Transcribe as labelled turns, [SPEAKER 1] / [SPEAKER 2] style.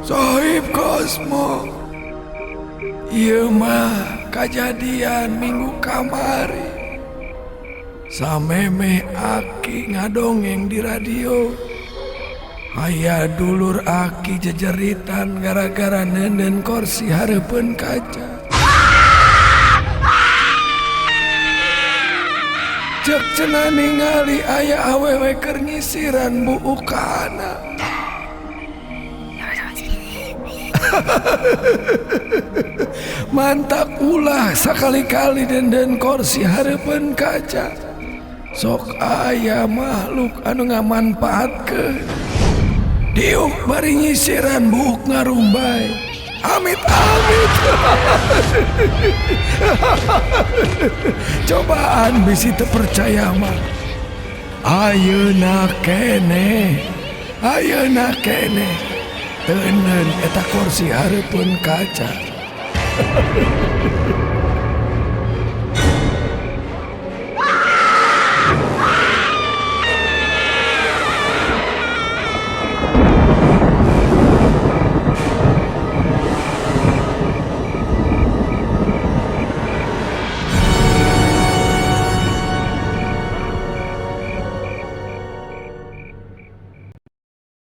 [SPEAKER 1] Sohib Kosmo, ieu mah kajadian minggu kamari. Samemeh Aki ngadongeng di radio, aya dulur Aki jejeritan gara-gara neundeun korsi hareupeun kaca. Cek cenah ningali aya awewe keur nyisiran buukana. Mantak ulah sakali-kali denden korsi hareupeun kaca. Sok aya makhluk anu ngamanfaatkeun. Diuk bari nyisiran buuk ngarumbay. Amit-amit. Cobaan bisi teu percaya mah. Ayeuna keneh. Ayeuna keneh. Teuneun eta kursi hareupeun kaca.